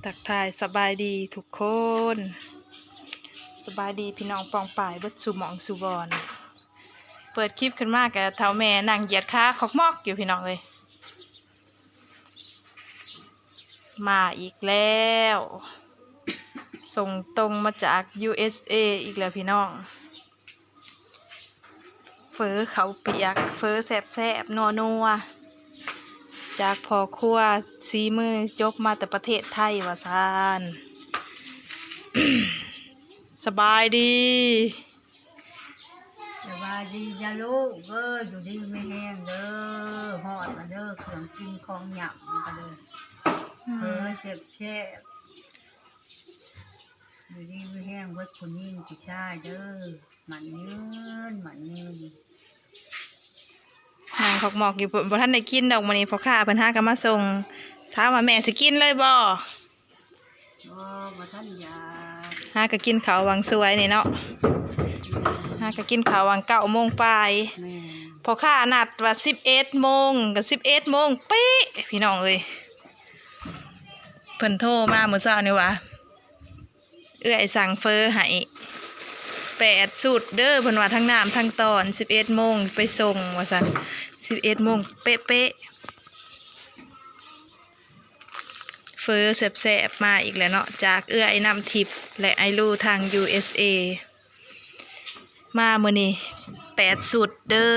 ທັກທາຍສະບາຍດີທຸກຄົນ ສະບາຍດີພີ່ນ້ອງປ້ອງປາຍເບິດສູ່ໝ່ອງສູ່ບ່ອນ. ເປີດຄລິບຂຶ້ນມາກະເຖົ້າແມ່ນັ່ງຢຽດຂາຂອກໝອກຢູ່ພີ່ນ້ອງເອີຍ. ມາອີກແລ້ວ ສົ່ງຕົງມາຈາກ ຢູເອສເອ ອີກແລ້ວພີ່ນ້ອງ. ເຝີເຂົ້າປຽກ ເຝີແຊບໆ ນົວໆ ຈາກພໍ່ຄົວສີມືຈົບມາແຕ່ປະເທດໄທວ່າຊັ້ນ. ສະບາຍດີ. ສະບາຍດີຈ້າລູກເອີຍ ຢູ່ດີມີແຮງເດີ ຮອດລະເດີ ເຄື່ອງກິນຂອງຫຍັບກະເດີ ອືມ ເຝີແຊບໆ ຢູ່ດີມີແຮງເບິດຜູ້ຍິງຜູ້ຊາຍເດີ ໝັ້ນຍືນ ໝັ້ນຍືນ. ນັ່ງຂອກໝອກຢູ່ ບໍ່ ບໍ່ທັນໄດ້ກິນດອກມື້ນີ້ ພໍ່ຄ້າເພິ່ນຫາກະມາສົ່ງ ຖາມວ່າແມ່ຊິກິນເລີຍບໍ່? ບໍ່ ບໍ່ທັນຢາກ ຫາກະກິນເຂົ້າຫວ່າງສວຍນີ້ເນາະ ອືມ ຫາກະກິນເຂົ້າຫວ່າງເກົ້າໂມງປາຍ ແມ່ນ ພໍ່ຄ້ານັດວ່າສິບເອັດໂມງ ກະສິບເອັດໂມງເປະ ພີ່ນ້ອງເອີຍ. ເພິ່ນໂທມາມື້ເຊົ້ານີ້ວ່າ ເອື້ອຍສັ່ງເຝີໃຫ້ແປດຊຸດເດີ ເພິ່ນວ່າທັງນ້ຳທັງຕອນ ສິບເອັດໂມງໄປສົ່ງວ່າຊັ້ນ ສິບເອັດໂມງເປະໆ. ເຝີແຊບໆ ມາອີກແລ້ວເນາະ ຈາກເອື້ອຍນ້ຳທິບ ແລະ ອ້າຍລູທາງ ຢູເອສເອ ມາມື້ນີ້ແປດຊຸດເດີ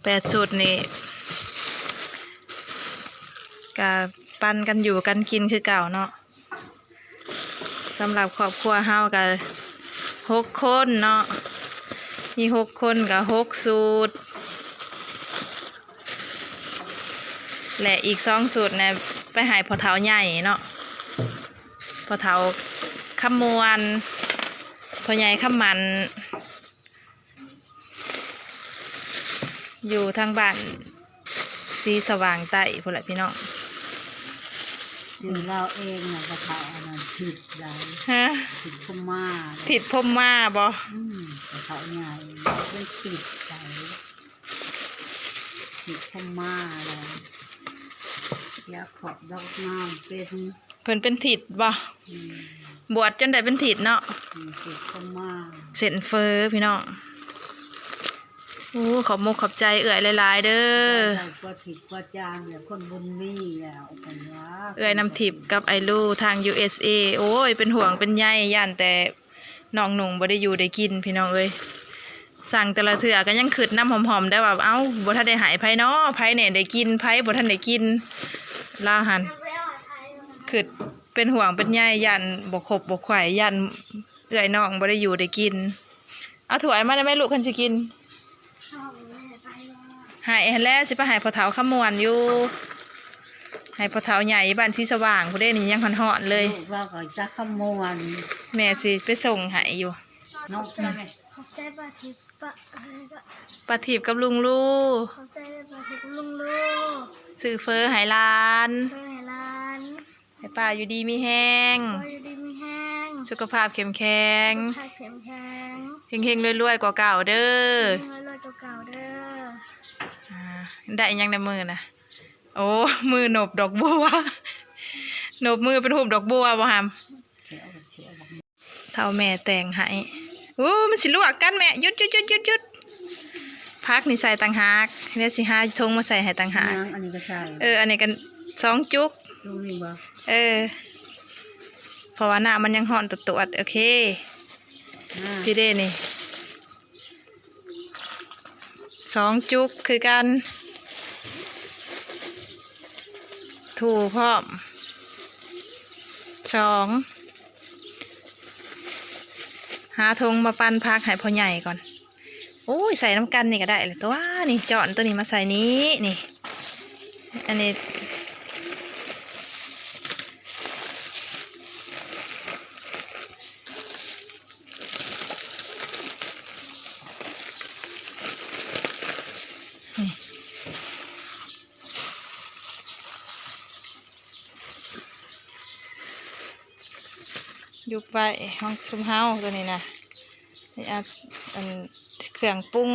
ແປດຊຸດນີ້ ກະປັນກັນຢູ່ກັນກິນຄືເກົ່າເນາະ. ສຳລັບຄອບຄົວເຮົາກະຫົກຄົນເນາະ ມີຫົກຄົນກະຫົກຊຸດ ແລະ ອີກສອງຊຸດນະ ໄປໃຫ້ພໍ່ເຖົ້າໃຫຍ່ເນາະ ພໍ່ເຖົ້າຄຳມ່ວນ ພໍ່ໃຫຍ່ຄຳໝັ້ນ. ຢູ່ທາງບ້ານສີສະຫວ່າງໃຕ້ພຸ້ນແຫຼະພີ່ນ້ອງ. ຊື່ລາວເອງນະ ກະເຖົ້າອັນນັ້ນ ທິດໃດ ຮະ ທິດພົມມາ ທິດພົມມາບໍ່? ອືມ ກະເຖົ້າໃຫຍ່ເປັນທິດໃດ ທິດພົມມາແລ້ວ ຢາກຂອບດອກງາມເປັນ ເພິ່ນເປັນທິດບໍ່? ອືມ ບວດຈົນໄດ້ເປັນທິດເນາະ. ອືມ ທິດເພິ່ນມາ ເສັ້ນເຝີພີ່ນ້ອງ. ໂອ້ ຂອບມົກຂອບໃຈເອື້ອຍຫຼາຍໆເດີ ກວ່າທິດກວ່າຈານແລ້ວ ຄົນບຸນມີແລ້ວ ເອື້ອຍນ້ຳທິບກັບອ້າຍລູທາງ ຢູເອສເອ. ໂອ້ຍ ເປັນຫ່ວງເປັນໃຍ ຢ້ານແຕ່ ນ້ອງນຸ່ງບໍ່ໄດ້ຢູ່ໄດ້ກິນພີ່ນ້ອງເອີຍ. ສັ່ງແຕ່ລະເທື່ອກະຍັງຄຶດນຳຫອມໆໄດ້ວ່າ ເອົ້າ ບໍ່ທັນໄດ້ໃຫ້ໃຜເນາະ ໃຜແນ່ໄດ້ກິນ ໃຜບໍ່ທັນໄດ້ກິນ. ລາວຫັ້ນຄຶດເປັນຫ່ວງເປັນໃຍ ຢ້ານບໍ່ຄົບບໍ່ໄຂ ຢ້ານເອື້ອຍນ້ອງບໍ່ໄດ້ຢູ່ໄດ້ກິນ. ເອົາຖ້ວຍມາໄດ້ໄໝລູກ ຄັນຊິກິນ. ໃຫ້ຫັ້ນແຫຼະ ຊິໄປໃຫ້ພໍ່ເຖົ້າຄຳມ່ວນຢູ່ ໃຫ້ພໍ່ເຖົ້າໃຫຍ່ຢູ່ບ້ານສີສະຫວ່າງພຸ້ນເດ້ ນີ້ຍັງຮ້ອນໆເລີຍ. ລູກລາວກະຈັກຄຳມ່ວນ ແມ່ຊິໄປສົ່ງໃຫ້ຢູ່. ນົກໃສ່ແມ່ ຂອບໃຈປ້າທິບ ປ້າ ປ້າທິບກັບລຸງລູ ຂອບໃຈປ້າທິບກັບລຸງລູ ຊື້ເຝີໃຫ້ຫຼານ ເຝີໃຫ້ຫຼານ. ໃຫ້ປ້າຢູ່ດີມີແຮງ ປ້າຢູ່ດີມີແຮງ ສຸຂະພາບເຂັ້ມແຂງ ສຸຂະພາບເຂັ້ມແຂງ ເຮັງໆລວຍໆກວ່າເກົ່າເດີ ເຮັງໆລວຍໆກວ່າເກົ່າເດີ. ອ່າ ໄດ້ຫຍັງໃນມືນະ? ໂອ້ ມືນົບດອກບົວ ນົບມືເປັນຮູບດອກບົວບໍ່ຫຳ? ເຖົ້າແມ່ແຕ່ງໃຫ້. ໂອ້ ມັນຊິລວກກັນແມ່ ຢຸດໆໆໆ. ຜັກນີ້ໃສ່ຕ່າງຫາກ ດຽວຊິຫາຖົງມາໃສ່ໃຫ້ຕ່າງຫາກ. ຫຍັງ ອັນນີ້ກະໃສ່ ເອີ ອັນນີ້ກະສອງຈຸກ ຈຸກນີ້ບໍ່? ເອີ ເພາະວ່ານ້ຳມັນຍັງຮ້ອນຕວດໆ. ໂອເຄ ອ່າ ພີ້ເດ້ນີ້ ສອງຈຸກຄືກັນ ຖົງພ້ອມ ສອງ ຫາຖົງມາປັນຜັກໃຫ້ພໍ່ໃຫຍ່ກ່ອນ. ໂອ້ຍ ໃສ່ນຳກັນນີ້ກະໄດ້ລະຕົວະ ນີ້ ຈ້ອນໂຕນີ້ມາໃສ່ນີ້ ນີ້ ອັນນີ້ ນີ້ ຍຸບໄວ້ຂອງຊຸມເຮົາໂຕນີ້ນະ ນີ້ ອັນ ອັນເຄື່ອງປຸງ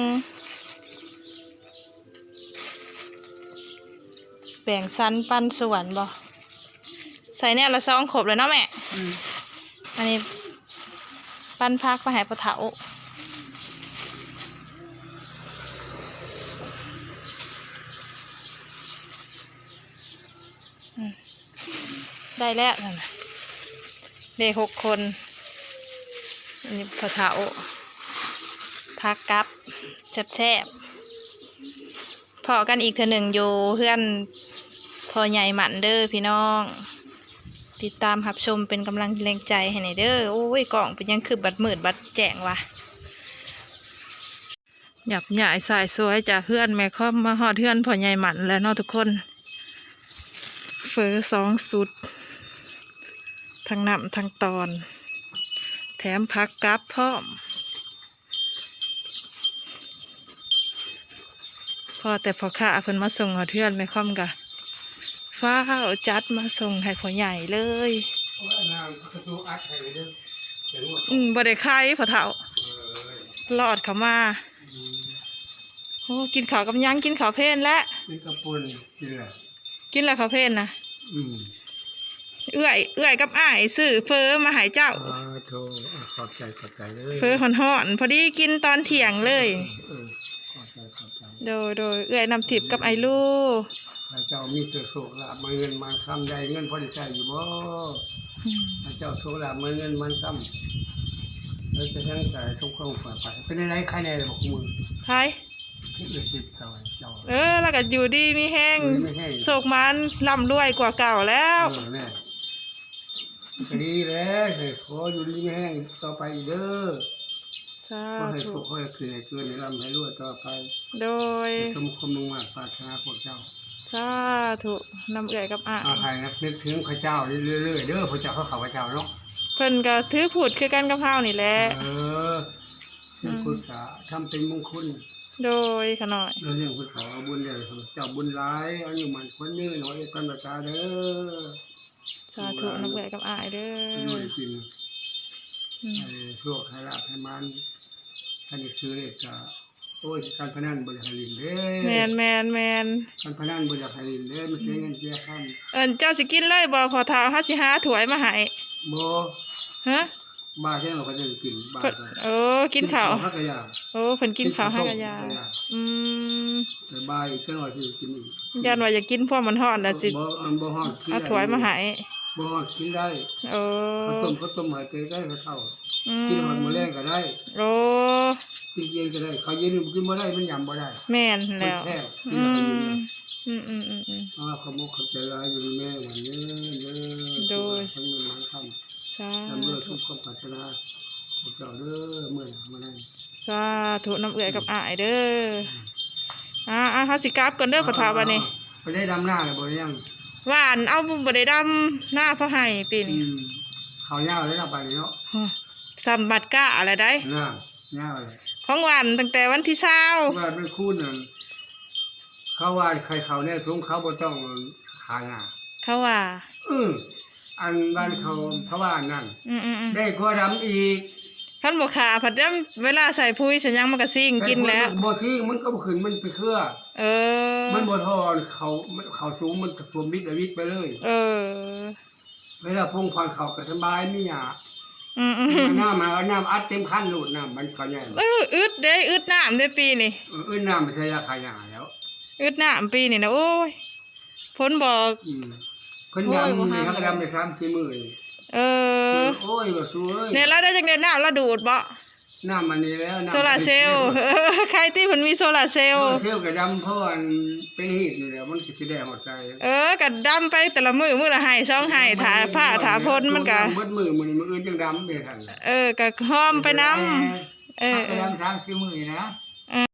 ແບ່ງສັນປັນສ່ວນບໍ່? ໃສ່ແນວລະສອງຄົບແລ້ວເນາະແມ່. ອືມ ອັນນີ້ປັນຜັກໄປໃຫ້ພໍ່ເຖົ້າ. ອືມ ໄດ້ແລ້ວນັ້ນນະ ໄດ້ຫົກຄົນ. ອັນນີ້ພໍ່ເຖົ້າ ຜັກກັບ ແຊບໆ. ພໍ້ກັນອີກເທື່ອໜຶ່ງຢູ່ເຮືອນພໍ່ໃຫຍ່ໝັ້ນເດີ້ພີ່ນ້ອງ. ຕິດຕາມຮັບຊົມເປັນກຳລັງແຮງໃຈໃຫ້ແດ່ເດີ້. ໂອ້ຍ ກ້ອງເປັນຫຍັງຄືບັດມືດບັດແຈ້ງວະ. ຫຍັບຍ້າຍສາຍສວຍຈາກເຮືອນແມ່ຄອມມາຮອດເຮືອນພໍ່ໃຫຍ່ໝັ້ນແລ້ວເນາະທຸກຄົນ. ເຝີສອງຊຸດ ທັງນ້ຳທັງຕອນ ແຖມຜັກກັບພ້ອມ. ພໍ້ແຕ່ພໍ່ຄ້າເພິ່ນມາສົ່ງຮອດເຮືອນ ແມ່ຄອມກະຟ້າວຈັດມາສົ່ງໃຫ້ພໍ່ໃຫຍ່ເລີຍ. ອືມ ບໍ່ໄດ້ໄຂພໍ່ເຖົ້າ ລອດເຂົ້າມາ. ໂອ້ ກິນເຂົ້າກັບຫຍັງ? ກິນເຂົ້າເພນແຫຼະ. ກິນເຂົ້າປຸ້ນ ກິນແລ້ວ ກິນແລ້ວເຂົ້າເພນນະ. ອືມ ເອື້ອຍ ເອື້ອຍກັບອ້າຍຊື້ເຝີມາໃຫ້ເຈົ້າ. ສາທຸ ຂອບໃຈ ຂອບໃຈເດີ້. ເຝີຮ້ອນໆ ພໍດີກິນຕອນທ່ຽງເລີຍ. ເອີ ຂອບໃຈ ຂອບໃຈ. ໂດຍ ໂດຍ ເອື້ອຍນ້ຳທິບກັບອ້າຍລູ. ໃຫ້ເຈົ້າມີແຕ່ໂຊກລາບ ມາເງິນມາຄຳ ໄດ້ເງິນພໍໄດ້ໃຊ້ຢູ່ບໍ່? ອືມ ໃຫ້ເຈົ້າໂຊກລາບ ມາເງິນມາຄຳ ແລ້ວຈະທັງໃຈສົມຄວາມປາດຖະໜາ. ເປັນໃດ ຂາຍແດ່ບໍ່ມື້? ຂາຍ ເອີ ລາວກໍຢູ່ດີມີແຮງ ຢູ່ດີມີແຮງ ໂຊກໝານ ລ່ຳລວຍກວ່າເກົ່າແລ້ວ. ເອີ ແມ່ນ ກໍດີແລ້ວ ຂໍຢູ່ດີມີແຮງຕໍ່ໄປອີກເດີ້. ສາທຸ ຂໍໃຫ້ໂຊກ ຂໍໃຫ້ຂຶ້ນ ໃຫ້ເກີນ ໃຫ້ລ່ຳໃຫ້ລວຍຕໍ່ໄປ. ໂດຍ ໃຫ້ສົມຄວາມມຸ່ງມາດປາດຖະໜາພວກເຈົ້າ. ສາທຸ ນຳເອື້ອຍກັບອ້າຍ. ຂໍໃຫ້ນຶກເຖິງພະເຈົ້າເລື້ອຍໆເດີ້ ພະເຈົ້າ ເຂົາ ເຂົາພະເຈົ້າເນາະ. ເພິ່ນກໍຖືພຸດຄືກັນກັບເຮົານີ້ແຫຼະ. ເອີ ຖືພຸດກະທຳເປັນມົງຄຸນ. ໂດຍ ຂະນ້ອຍ ເຮົາລ້ຽງເພິ່ນເຂົາເອົາບຸນເດີ້ ເຈົ້າບຸນຫຼາຍ ອາຍຸໝັ້ນຂວັນຍືນ ຮ້ອຍເອັດພັນພັດສາເດີ້. ສາທຸ ນຳເອື້ອຍກັບອ້າຍເດີ້. ຢູ່ໄດ້ກິນ ອືມ ໃຫ້ໂຊກໃຫ້ລາບໃຫ້ໝານ. ຄັນຢາກຊື້ເລກກະ ໂອ້ຍ ການພະນັນບໍ່ຢາກໃຫ້ຫຼິ້ນເດ້. ແມ່ນໆໆ ການພະນັນບໍ່ຢາກໃຫ້ຫຼິ້ນເດ້ ມັນເສຍເງິນເສຍຄຳ. ເອີ້ນ ເຈົ້າຊິກິນເລີຍບໍ່ພໍ່ເຖົ້າ? ເຮົາຊິຫາຖ້ວຍມາໃຫ້. ບໍ່ ຮະ? ບ່າຍເທື່ອເຂົາຈະກິນ ບ່າຍ. ໂອ້ ກິນເຂົ້າ ກິນເຂົ້າຫາກະຢາ. ໂອ້ ເພິ່ນກິນເຂົ້າຫາກະຢາ. ກິນເຂົ້າຕົ້ມຫາກະຢາ. ອືມ ແຕ່ບ່າຍອີກຈັກໜ້ອຍຊິກິນອີກ. ຢ້ານວ່າຢາກກິນພວກມັນຮ້ອນລະຊິ ບໍ່ ມັນບໍ່ຮ້ອນ ເອົາຖ້ວຍມາໃຫ້. ບໍ່ຮ້ອນກິນໄດ້. ໂອ້ ເຂົ້າຕົ້ມ ເຂົ້າຕົ້ມໃຫ້ເຕໄດ້ເຂົ້າເຊົ້າ. ອືມ ກິນຮອດມື້ແລງກໍໄດ້. ໂອ້ ກິນເຢັນກໍໄດ້ ເຂົ້າເຢັນນີ້ກິນບໍ່ໄດ້ ມັນຫຍ້ຳບໍ່ໄດ້. ແມ່ນແລ້ວ ມັນແພງ. ອືມ ກິນເຂົ້າເຢັນ. ອືມໆໆໆ ອ້າວ ຂອບອົກຂອບໃຈຫຼາຍ ຢູ່ດີມີແຮງເດີ ເດີ. ໂດຍ ໃຫ້ເງິນໃຫ້ຄຳ ສາທຸ ລ່ຳລວຍສົມຄວາມປາດຖະໜາພວກເຈົ້າເດີ ມື້ໜ້າມາໃນ. ສາທຸ ນຳເອື້ອຍກັບອ້າຍເດີ. ອືມ ອ່າໆ ເຮົາຊິກັບກ່ອນເດີພໍ່ເຖົ້າ ບັດນີ້. ໄປໄດ້ດຳນາແລ້ວບໍ່? ຍັງ ຫວ່ານເອົາ ບໍ່ໄດ້ດຳນາພໍໃຫ້ປີນີ້. ອືມ ເຂົ້າຍາວແລ້ວນະ ປານນີ້ເນາະ. ຮະ ສ່ຳບັດກ້າແລ້ວໃດ໋. ນະ ຍາວແລ້ວ ຂອງຫວ່ານຕັ້ງແຕ່ວັນທີຊາວ ຫວ່ານເປັນຄູນນັ້ນ. ເຂົາວ່າໄຂ່ເຂົ້າແນວສູງ ເຂົາບໍ່ຕ້ອງຂາຍໜ້າ ເຂົາວ່າ. ອື ອັນບ້ານເຂົາ ອືມ ພະວ່ານັ້ນ ອືມໆໆ ໄດ້ກວ່າດຳອີກ. ຄັນບໍ່ຂ້າພັດຍາມເວລາໃສ່ປຸ໋ຍໃສ່ຫຍັງມັນກໍຊີງກິນແລ້ວ. ບໍ່ຊີງ ມັນກໍບໍ່ຂຶ້ນ ມັນເປັນເຄືອ. ເອີ ມັນບໍ່ທໍ່ ເຂົາ ເຂົາສູງ ມັນກະຖ້ວມບິດອະວິດໄປເລີຍ. ເອີ ເວລາພົງພັນເຂົ້າກໍສະບາຍ ມີຫຍ້າ. ອືມໆ ນ້ຳ ນ້ຳອັດເຕັມຄັນໂລດ ນ້ຳມັນເຂົ້າໃຫຍ່. ເອີ ອຶດເດ້ ອຶດນ້ຳເດ້ປີນີ້. ເອີ ອຶດນ້ຳ ໄປໃສ່ຢາຂ້າຫຍ້າແລ້ວ. ອຶດນ້ຳປີນີ້ນະ ໂອ້ຍ ຝົນບໍ່. ອືມ ເພິ່ນດຳ ໂອ້ຍ ບໍ່ ນີ້ ເຂົາກໍດຳໄປສາມສີ່ມື້ນີ້. ເອີ ໂອ້ຍ ບໍ່ສູ້ເອີຍ ແນ່ລະໄດ້ຈັກເດືອນ ນ້ຳລະດູດບໍ່? ນ້ຳອັນນີ້ແຫຼະ ນ້ຳໂຊລາເຊວ. ໂຊລາເຊວ ເອີ ໃຄຕິ ເພິ່ນມີໂຊລາເຊວ. ໂຊລາເຊວກໍດຳ ເພາະວ່າອັນເປັນຮີດນີ້ແຫຼະ ມັນກໍຊິໄດ້ຮອດໃສ. ເອີ ກໍດຳໄປແຕ່ລະມື້ ມື້ລະໄຮ່ສອງໄຮ່ ຖ້າຟ້າຖ້າຝົນມັນກໍ ເບິດມື້ ມື້ນີ້ ມື້ອື່ນຈັ່ງດຳໄປຊັ້ນ. ເອີ ກໍຫອມໄປນຳ. ເອີ ເອີ ກໍດຳສາມສີ່ມື້ນີ້ນະ.